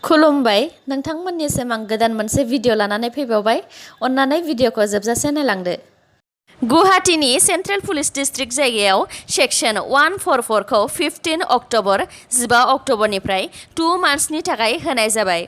खुलुमबाय नोंथांमोननिसिम आं गोदान मोनसे भिडिअ लानानै फैबावबाय अन्नानै भिडिअखौ जोबजासे नायलांदो। गुवाहाटीनि सेन्ट्रेल पुलिस डिस्ट्रिक्ट जायगायाव सेक्सन 144 खौ 15 अक्ट'बर 15 अक्ट'बरनिफ्राय 2 मान्थ्सनि थाखाय होनाय जाबाय।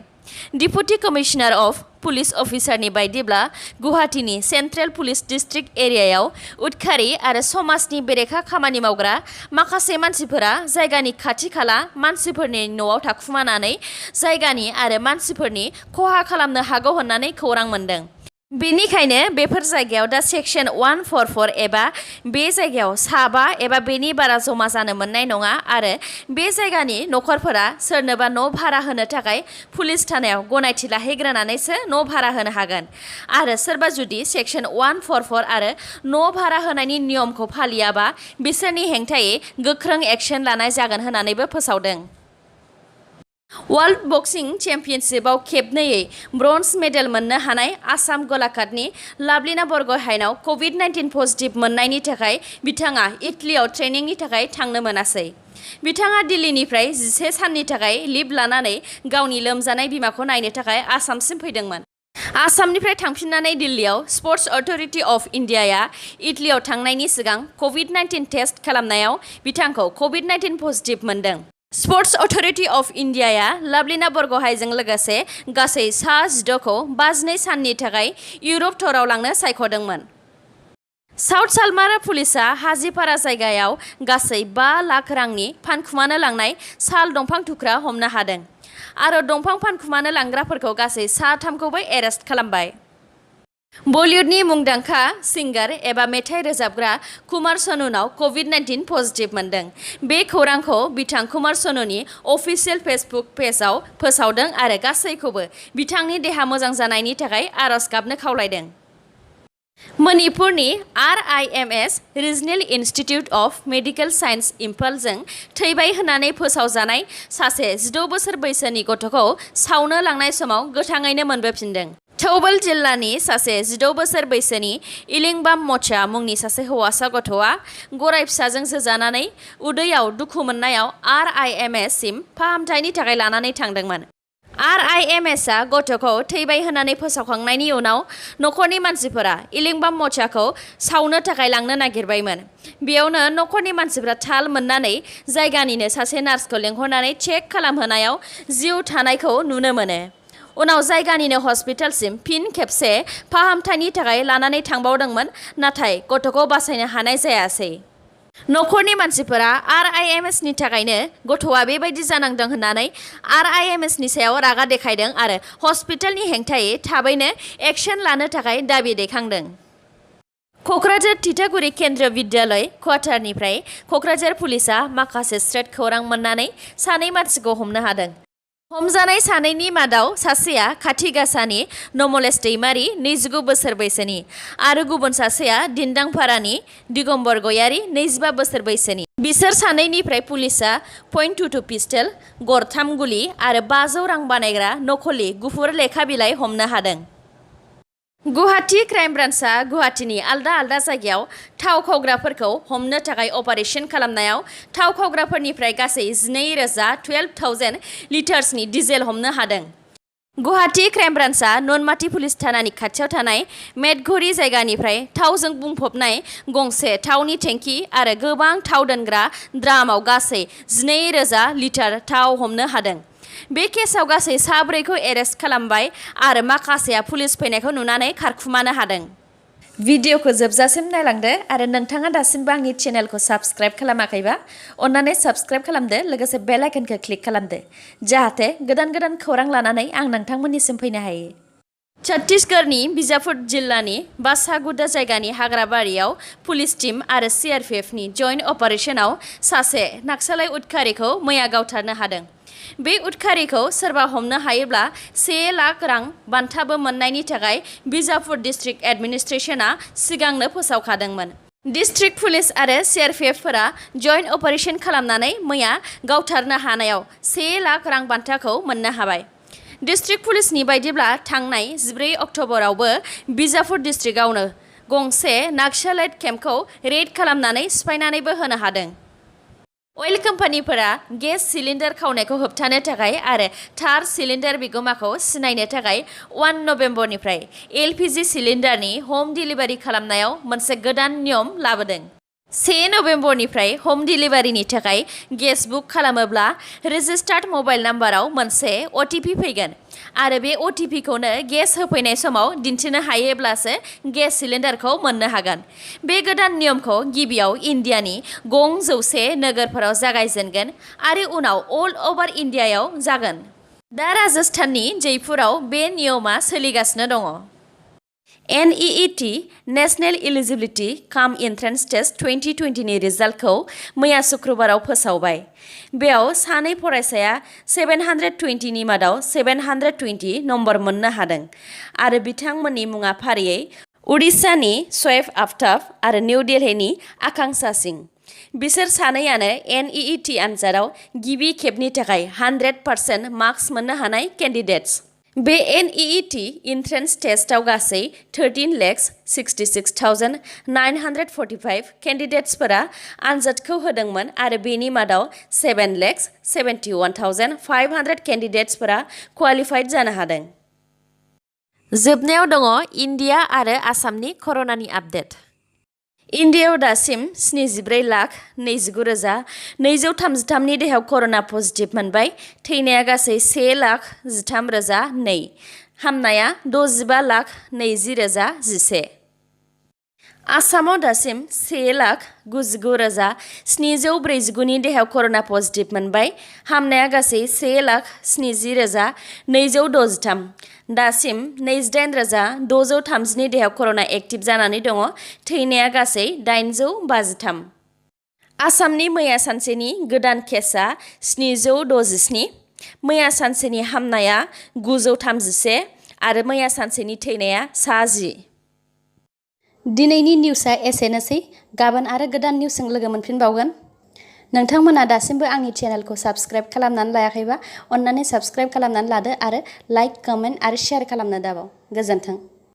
डिपुटि कमिशनार अफ पुलिस अफिसारनि बायदिब्ला गुवाहाटीनि सेन्ट्रेल पुलिस डिस्ट्रिक्ट एरियायाव उदखारि आरो समाजनि बेरेखा खामानि मावग्रा माखासे मानसिफोरा जायगानि खाथि खाला मानसिफोरनि न'आव थाखुमानानै जायगानि आरो मानसिफोरनि खहा खालामनो हागौ होननानै खौरां मोन्दों। बेनिखायनो बेफोर जायगायाव दा सेक्सन 144 एबा बे जायगायाव साबा एबा बेनि बारा जमा जानो मोननाय नङा आरो बे जायगानि नखरफोरा सोरनोबा न' भारा होनो थाखाय पुलिस थानायाव गनायथि लाहैग्रोनानैसो न' भारा होनो हागोन आरो सोरबा जुदि सेक्सन 144 आरो न' भारा होनायनि नियमखौ फालियाबा बिसोरनि हेंथायै गोख्रों एक्शन लानाय जागोन होननानैबो फोसावदों। वर्ल्ड बक्सिं चेम्पियनशिपआव खेबनैयै ब्रन्ज मेडेल मोननो हानाय आसाम गलाघाटनि लवलिना बरग'हाइनाव कभिड-19 पजिटिभ मोननायनि थाखाय बिथाङा इटलीआव ट्रेनिंनि थाखाय थांनो मोनासै। बिथाङा दिल्लीनिफ्राय 11 साननि थाखाय लिभ लानानै गावनि लोमजानाय बिमाखौ नायनो थाखाय आसामसिम फैदोंमोन। आसामनिफ्राय थांफिननानै दिल्लीआव स्पर्ट्स अथ'रिटि अफ इन्डियाया इटलीआव थांनायनि सिगां कभिड-19 टेस्ट खालामनायाव बिथांखौ कभिड-19 पजिटिभ मोनदों। स्पर्ट्स अथ'रिटि अफ इन्डियाया लवलिना बरग'हाइजों लोगोसे गासै सा 16 खौ 52 साननि थाखाय इउर'प ट'राव लांनो सायख'दोंमोन। साउथ सालमारा पुलिसआ हाजिपारा जायगायाव गासै 5 लाख रांनि फानखुमानो लांनाय साल दंफां थुख्रा हमनो हादों आरो दंफां फानखुमानो लांग्राफोरखौ गासै सा 3 खौबो एरेस्ट खालामबाय। बलिउडनि मुंदांखा सिंगार एबा मेथाइ रोजाबग्रा कुमार सानुनाव कभिड-19 पजिटिभ मोनदों। बे खौरांखौ बिथां कुमार सानुनि अफिसियेल फेसबुक पेजआव फोसावदों आरो गासैखौबो बिथांनि देहा मोजां जानायनि थाखाय आरज गाबनो खावलायदों। मणिपुरनि RIMS regional institute of medical science इम्फालजों थैबाय होननानै फोसावजानाय सासे 16 बोसोर बैसोनि गथ'खौ सावनो लांनाय समाव गोथाङैनो मोनबोफिनदों। थौबल जिल्लानि सासे 16 बोसोर बैसोनि इलिंबाम मचा मुंनि सासे हौवासा गथ'आ गराय फिसाजों जोजानानै उदैयाव दुखु मोननायाव RIMS सिम फाहामथायनि थाखाय लानानै थांदोंमोन। RIMS आ गथ'खौ थैबाय होननानै फोसावखांनायनि उनाव नखरनि मानसिफोरा इलिंबाम मचाखौ सावनो थाखाय लांनो नागिरबायमोन। बेयावनो नखरनि मानसिफोरा थाल मोननानै जायगानिनो सासे नार्सखौ लेंहरनानै चेक खालामहोनायाव जिउ थानायखौ नुनो मोनो। उनाव जायगानिनो हस्पिटालसिम फिन खेबसे फाहामथायनि थाखाय लानानै थांबावदोंमोन नाथाय गथ'खौ बासायनो हानाय जायासै। नखरनि मानसिफोरा RIMS नि थाखायनो गथ'आ बेबायदि जानांदों होननानै RIMS नि सायाव रागा देखायदों आरो हस्पिटालनि हेंथायै थाबैनो एक्शन लानो थाखाय दाबि दैखांदों। क'क्राझार तितागुरि केन्द्रीय विद्यालय क्वार्टारनिफ्राय क'क्राझार पुलिसआ माखासे स्रेड खौरां मोननानै सानै मानसिखौ हमनो हादों। हमजानाय सानैनि मादाव सासेया खाथिगासानि नमलेश दैमारि 29 बोसोर बैसोनि आरो गुबुन सासेया दिन्दांपारानि दिगम्बर गयारि 25 बोसोर बैसोनि। बिसोर सानैनिफ्राय पुलिसआ .22 पिस्टल, गरथाम गुलि आरो 500 रां बानायग्रा नकली गुफुर लेखा बिलाइ हमनो हादों। गुवाहाटी क्राइम ब्रान्चआ गुवाहाटीनि आलदा आलदा जायगायाव थाव खावग्राफोरखौ हमनो थाखाय अपारेशन खालामनायाव थाव खावग्राफोरनिफ्राय गासै 12,000 लिटार्सनि डिजेल हमनो हादों। गुवाहाटी क्राइम ब्रान्चआ नुनमाटि पुलिस थानानि खाथियाव थानाय मेटघरि जायगानिफ्राय थावजों बुंफबनाय गंसे थावनि टेंकि आरो गोबां थाव दोनग्रा ड्रामाव गासै 12,000 लिटार थाव हमनो हादों। बे केसआव गासै 4 खौ एरेस्ट खालामबाय आरो माखासेया पुलिस फैनायखौ नुनानै खारखुमानो हादों। भिडिअखौ जोबजासिम नायलांदो आरो नोंथाङा दासिमबो आंनि चेनेलखौ साबस्क्राइब खालामाखैबा अन्नानै साबस्क्राइब खालामदो लोगोसे बेल आइकनखौ क्लिक खालामदो जाहाथे गोदान गोदान खौरां लानानै आं नोंथांमोननिसिम फैनो हायो। छत्तीसगढ़नि बिजापुर जिल्लानि बासागुदा जायगानि हाग्राबारियाव पुलिस टीम आरो CRPF नि जइन्ट अपारेशनाव सासे नाक्सालाइ उदखारिखौ मैया गावथारनो हादों। बे उदखारिखौ सोरबा हमनो हायोब्ला 1 लाख रां बान्थाबो मोननायनि थाखाय बिजापुर डिस्ट्रिक्ट एडमिनिस्ट्रेशनआ सिगांनो फोसावखादोंमोन। डिस्ट्रिक्ट पुलिस आरो CRPF फोरा जइन्ट अपारेशन खालामनानै मैया गावथारनो हानायाव 1 लाख रां बान्थाखौ मोननो हाबाय। डिस्ट्रिक्ट पुलिसनि बायदिब्ला थांनाय 14 अक्ट'बरावबो बिजापुर डिस्ट्रिक्टआवनो गंसे नाक्सालाइट केम्पखौ रेड खालामनानै सिफायनानैबो होनो हादों। अइल कम्पानिफोरा गेस सिलिन्डार खावनायखौ होबथानो थाखाय आरो थार सिलिन्डार बिगोमाखौ सिनायनो थाखाय 1 नबेम्बरनिफ्राय एलपिजि सिलिन्डारनि हम डिलिभारि खालामनायाव मोनसे गोदान नियम लाबोदों। 1 नबेम्बरनिफ्राय हम डिलिभारिनि थाखाय गेस बुक खालामोब्ला रेजिस्टार्ड मबाइल नाम्बाराव मोनसे अटिपि फैगोन आरो बे अटिपिखौनो गेस होफैनाय समाव दिन्थिनो हायोब्लासो गेस सिलिन्डारखौ मोननो हागोन। बे गोदान नियमखौ गिबियाव इन्डियानि गं 100 नोगोरफोराव जागायजेनगोन आरो उनाव अल अभार इन्डियायाव जागोन। दा राजस्थाननि जयपुराव बे नियमा सोलिगासिनो दङ। NEET नेशनेल इलिजिबिलिटि काम एन्ट्रेन्स टेस्ट 2020 नि रिजाल्टखौ मैया शुक्रबाराव फोसावबाय। बेयाव सानै फरायसाया 720 नि मादाव 720 नम्बर मोननो हादों आरो बिथांमोननि मुङा फारियै उडिशानि सयेब आफ्ताब आरो निउ दिल्लीनि आकांक्षा सिंह। बिसोर सानैयानो NEET आनजादाव गिबि खेबनि थाखाय 100% मार्क्स मोननो हानाय केन्डिडेट्स। बे NEET एन्ट्रेन्स टेस्टआव गासै 13,66,945 केन्डिडेट्सफोरा आनजादखौ होदोंमोन आरो बेनि मादाव 7,71,500 केन्डिडेट्सफोरा क्वालिफाइड जानो हादों। जोबनायाव दङ इन्डिया आरो आसामनि कर'नानि आपडेट। इन्डियायाव दासिम 74,29,233 नि देहायाव कर'ना पजिटिभ मोनबाय। थैनाया गासै 1,13,002। हामनाया 65,20,011। आसामाव दासिम 1,99,749 नि देहायाव कर'ना पजिटिभ मोनबाय। हामनाया गासै 1,70,263। दासिम 28,630 नि देहायाव कर'ना एक्टिभ जानानै दङ। थैनाया गासै 853। आसामनि मैया सानसेनि गोदान केसआ 767। मैया सानसेनि हामनाया 931 आरो मैया सानसेनि थैनाया 10। दिनैनि निउसआ एसेनोसै। गाबोन आरो गोदान निउसजों लोगो मोनफिनबावगोन। नोंथांमोना दासिमबो आंनि चेनेलखौ साबस्क्राइब खालामनानै लायाखैबा अन्नानै साबस्क्राइब खालामनानै लादो आरो लाइक, कमेन्ट आरो शेयार खालामनो दाबाव। गोजोन्थों।